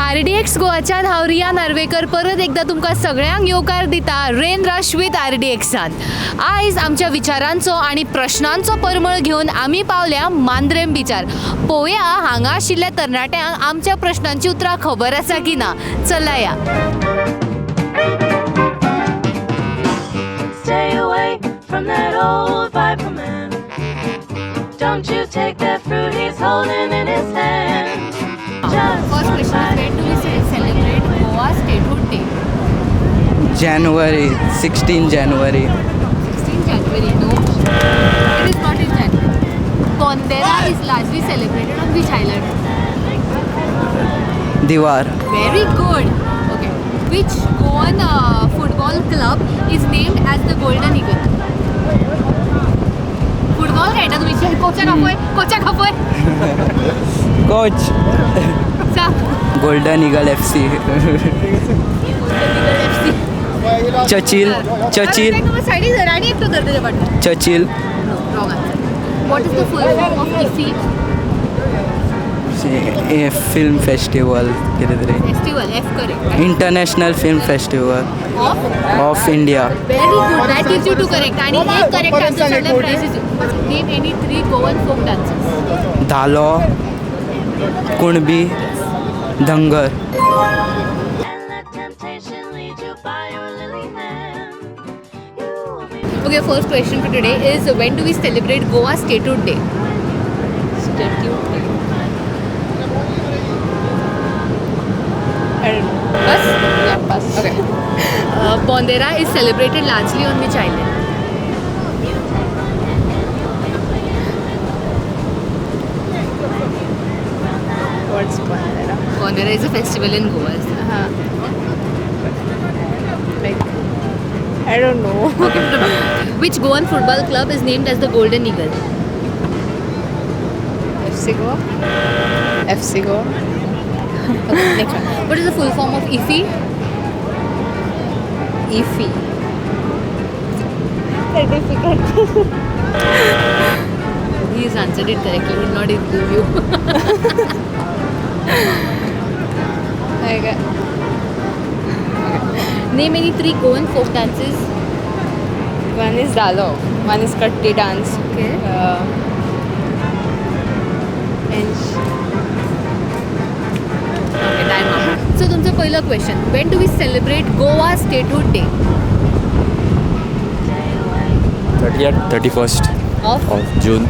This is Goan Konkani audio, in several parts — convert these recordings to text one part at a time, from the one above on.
आरडीएक्स गोवाच्यान हांव रिया नार्वेकर परत एकदां तुमकां सगळ्यांक येवकार दिता रेन रश वीथ आरडीएक्सान. आयज आमच्या विचारांचो आनी प्रश्नांचो परमळ घेवन आमी पावल्या मांद्रेम बिचार. पळोवया हांगा आशिल्ल्या तरणाट्यांक आमच्या प्रश्नांची उतरां खबर आसा की ना. चला या. Stay away from that old viper man. Don't you take that fruit he's holding in his hand. Just First question is, when do we celebrate Goa Statehood Day? January 16 January. 16 January. No, it is not in January. Bondera is largely celebrated on which island? Diwar. Very good. Okay. Which Goan football club is named as the Golden Eagle? Football खेळटा तुमी? कोचाक आपय, कोचाक आपय. Coach. सांग. Golden Eagle FC. Golden Eagle FC. Churchill Churchill. सायडीक धर आनी एकटो धर तेज्या फाटल्यान. Churchill. No, wrong answer. What is the full form of IFFI? Film festival कितें तरी. Festival, F correct. International film festival Of? Of India. Very good. That gives you two correct. आणि एक करेक्ट आन्सर सगळे prizes. Name any three Goan folk dances. Dhalo, Kunbi, Dhangar. And let temptation lead you by your lily hand. You will be Okay, first question for today is, when do we celebrate Goa Statehood Day? Statue Day. I don't know. Bus? Yeah, pass. Okay. Bondera is celebrated largely on which island? What's Bandera? Bondera is a festival in Goa. Is it? Like, I don't know. Okay. Which Goan football club is named as the Golden Eagle? FC Goa? FC Goa? Okay, next one. What is the full form of IFI? IFI. Certificate. He has answered it correctly. He will not include you. Like, Name any three Goan folk dances. One is Dalo, one is Katti dance. Okay. And Okay, time up. So तुमचं पहिलं question, when do we celebrate Goa statehood day? 30th, 31st of of June.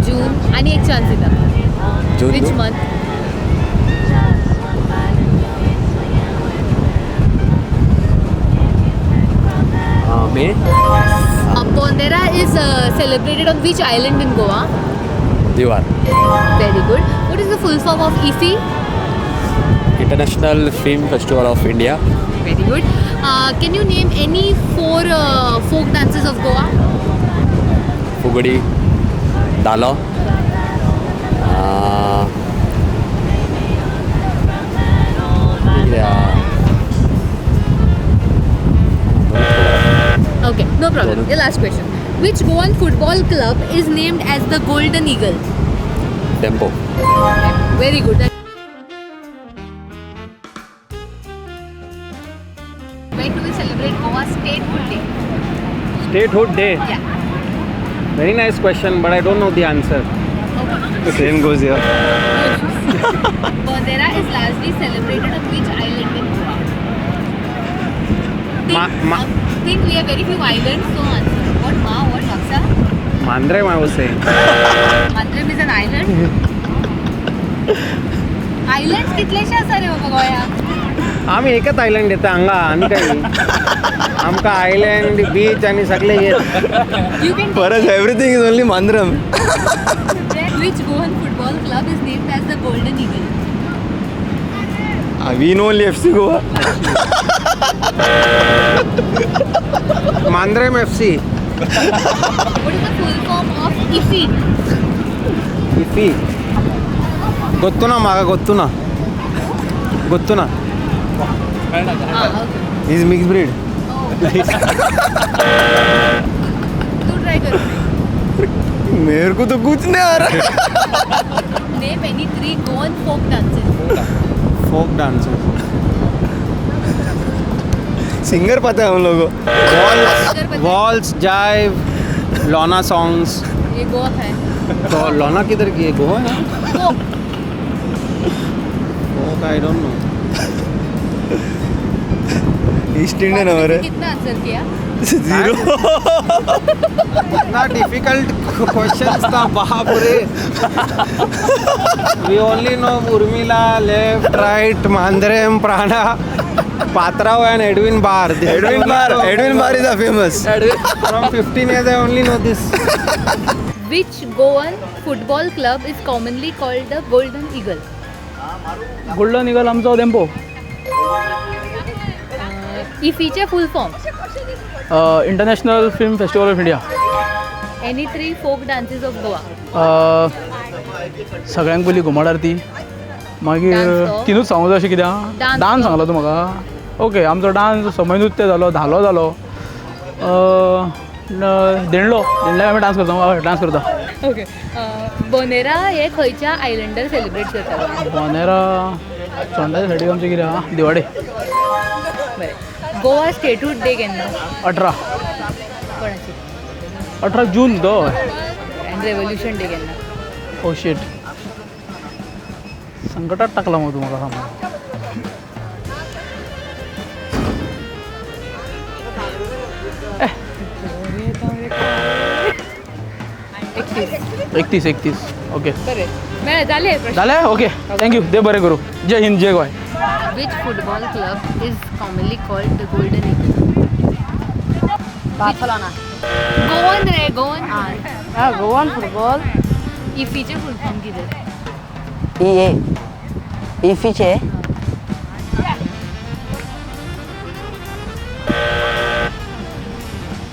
June. आणि एक चान्स दिता. June. Which no? Month? Just one bite and you'll be swinging with him. May. Bondera is celebrated on which island in Goa? Diwar. Very good. What is the full form of IFFI? International Film Festival of India. Very good. Can you name any four folk dances of Goa? Fugdi, Dalo. Yeah. Okay, no problem. The last question. Which Goan football club is named as the Golden Eagle? Tempo. Very good. When do we celebrate Goa Statehood Day? Statehood Day. Yeah. Very nice question, but I don't know the answer. Okay. Same goes here. Bondera is largely celebrated on which island in Goa? Think, think we have very few islands, so answer. What Ma, what Maksa? Mandrem, I was saying. Mandrem is an island. Islands कितलेशे आसा रे बाबा गोंयांत? आमी एकच आयलंड येता हांगा आनी काय आमकां आयलँड बीच आनी सगळे येत. You can For us, everything is only Mandram. Which Goan football club is named as the Golden Eagle? We know only FC Goa. Mandrem FC. What is the full form of IFFI? IFFI ಗೊತ್ತು ನಾ ಮಗ ಗೊತ್ತು ನಾ ಗೊತ್ತು ನಾ. Ah, okay. Is mix breed. Oh. तू ट्राय कर. मेरे को तो कुछ नहीं आ रहा. Name any three Goan folk dances. Folk dances. Singer पता है हम लोगों को. वॉल्स, जाइव, लोना सॉन्ग्स. ये गोवा का है. तो लोना किधर की है? गोवा है. Folk I don't know. East Indian हमारे. कितना आंसर किया? जीरो. इतना डिफिकल्ट क्वेश्चंस था, बाप रे. We only know Urmila, left, right, Mandrem, Prana, Patrao and Edwin Bar. Edwin Bar, Edwin Bar is a famous. From 15 years I only know this. Which Goan football club is commonly called the Golden Eagle? Golden Eagle आमचो Dempo. इफीचे full form? International Film Festival of India. Any three folk dances of Goa. सगळ्यांक पयली घुमट आरती, मागीर Dance तो. तिनूच सांगूं जाय अशें कित्याक? Dance dance तो. सांगला तूं म्हाका. ओके, आमचो डांस समय नृत्य जालो, धालो जालो, धेंडलो. धेंडल्याक आमी डांस करता. हय, डांस करता. ओके, बोनेरा हे खंयच्या आयलंडार सेलिब्रेट करतात? बोनेरा चोंडाच्या सायडीक आमचें कितें आहा, दिवाडे. बरें, गोवा स्टेटहूड डे केन्ना? 18. कोणाची? 18 जून तो. आनी रेवोल्युशन डे केन्ना? ओ शीट, संकटात टाकला मग तू म्हाका सांग. 31. 31, ओके. बरें, मेळ्ळें, जालें प्रश्न. जालें, ओके, thank you. देव बरें करूं. जय हिंद, जय Goa. Which football club is commonly called the Golden Eagle? Barcelona. Goan रे, गोवन. हा, गोवन फुटबॉल. इफीचे फुल फॉर्म कितें? ई ए इफीचे.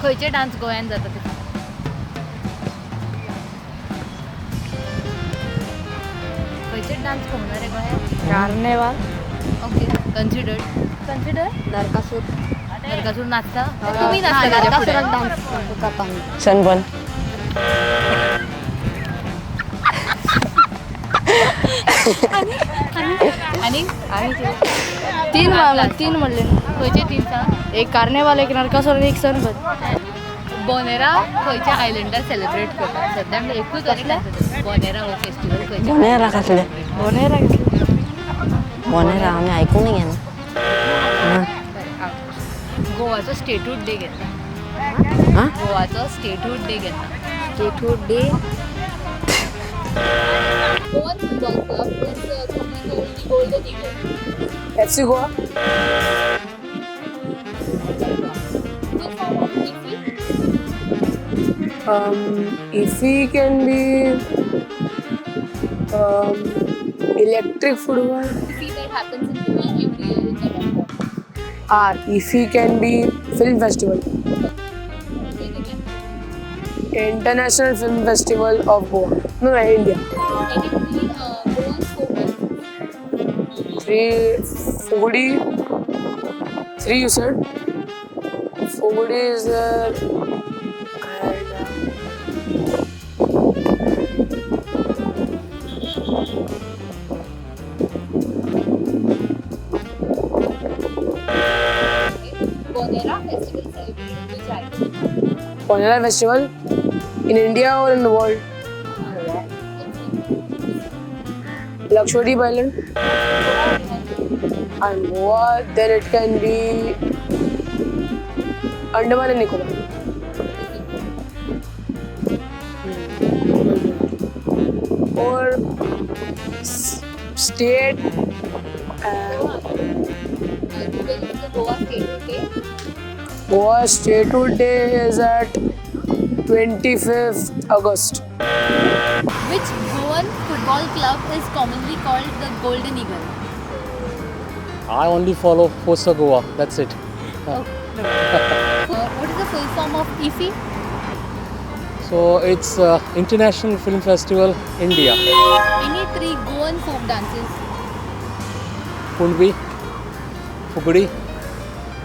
खंयचे डांस गोंयांत जाता ते? खंयचे डांस पळोवंक रे गोंयांत? Carnival. Okay, considered, consider. Narakasur. Narakasur नाचता? तुमी नाचता ताच्या फुडें? नरकासुराक डान्स करता आमी. सनबर्न. आनी तीन तीन म्हणले. खंयचे तीन सांग. एक कार्निवाल, एक नरकासूर आणि एक सनबर्न. बोनेरा खंयच्या आयलंडार सेलिब्रेट करतात सध्या? म्हणजे एकूच आनी बोनेरा हो फेस्टिवल खंयच्या? बोनेरा कसले? बोनेरा कसले? बोनेरा आमी आयकूंक घेना. गोवाचो स्टेटहूड डे केन्ना? आं? गोवाचो स्टेटहूड डे केन्ना? Statehood day. Goan football club is commonly called the Golden Eagle. FC Goa. Full form of IFFI? IFFI can be electric football. IFFI that happens in Goa every year in November. Ah, IFFI can be film festival. Say it again. International Film Festival of Goa. No, no, India. Any three Goan folk dances. Three Fugdi. Three you said. Fugdi is there. And Bonera festival celebrated in which island? Bonera Festival in India or in the world? Lakshadweep Island. And Goa, then it can be Andaman and Nicobar. Or state When is the Goa Statehood Day? Goa Statehood Day is at 25th August. Which Goan football club is commonly called the Golden Eagle? I only follow Forza Goa. That's it. What is the full form of IFFI? So it's International Film Festival India. Any three Goan folk dances. Kundvi, Fugdi,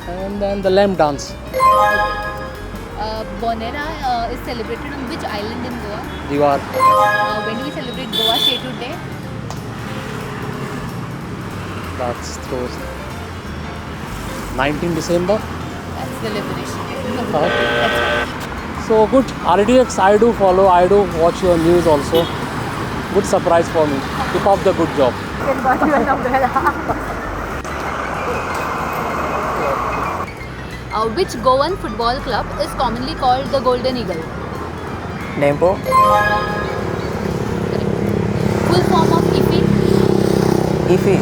and then the lamp dance. Bonera is celebrated on which island in Goa? Diwar. When do we celebrate Goa Statehood Day? That's through 19 December. That's the liberation. Okay. So good. RDX I do follow. I do watch your news also. Good surprise for me. Keep up the good job. Which Goan football club is commonly called the Golden Eagle? Dempo. Full form of IFFI? IFFI.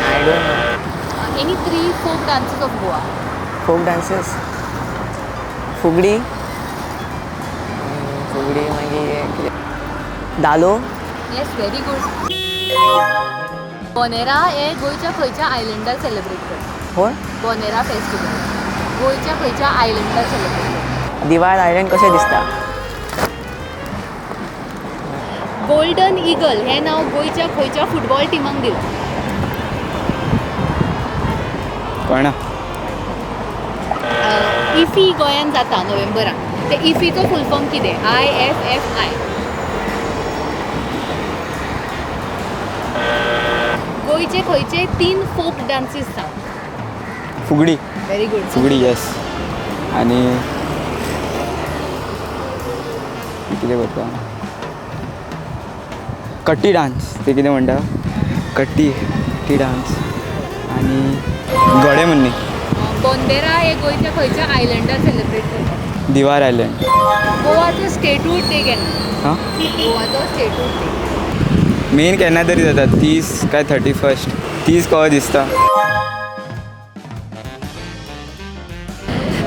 I don't know. Any three folk dances of Goa? Folk dances. Fugdi. Fugdi मागीर कितें धालो. Yes, very good. Bonera हे गोंयच्या खंयच्या आयलंडार सेलिब्रेट करतात? कोण? बोनेरा फेस्टिवल गोंयच्या खंयच्या आयलंडार सेलिब्रेट करतात? दिवार आयलंड कशें दिसता? गोल्डन इगल हें नांव गोंयच्या खंयच्या फुटबॉल टिमाक दिलां? कळना. इफी गोंयांत जाता नोव्हेंबराक, ते इफीचो फूल फॉर्म कितें? IFFI. गोंयचे खंयचे तीन फोक डान्सीस सांग. फुगडी. Very good. फुगडी, येस. आनी कितें करता, कट्टी डान्स, ते कितें म्हणटा, कट्टी कट्टी डान्स आनी घोडे म्हणणी. बोंदेरा हे गोंयच्या खंयच्या आयलंडार सेलिब्रेट करतात? दिवार आयलंड. गोवाचो स्टेटहूड डे केन्ना? हां? गोवाचो स्टेटहूड डे मेन केन्ना तरी जाता, 30 काय 31, 30 कहो दिसता.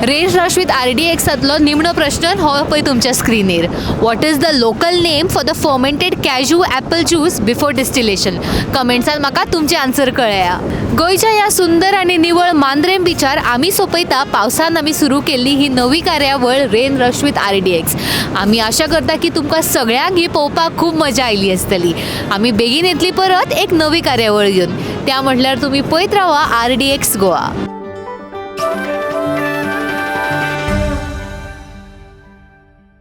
Race rush with R D एक्सांतलो निमणो प्रश्न हो पळय तुमच्या स्क्रिनीर. What is the local name for the fermented cashew apple juice before distillation? कमेंट्सान म्हाका तुमचे आन्सर कळया. गोंयच्या ह्या सुंदर आनी निवळ मांद्रेम बिचार आमी सोंपयता पावसान आमी सुरू केल्ली ही नवी कार्यावळ rain rush with R D X. आमी आशा करता की तुमकां सगळ्यांक ही पळोवपाक खूब मजा आयली आसतली. आमी बेगीन येतली परत एक नवी कार्यावळ घेवन. त्या म्हटल्यार तुमी पळयत रावा आर डी एक्स गोवा.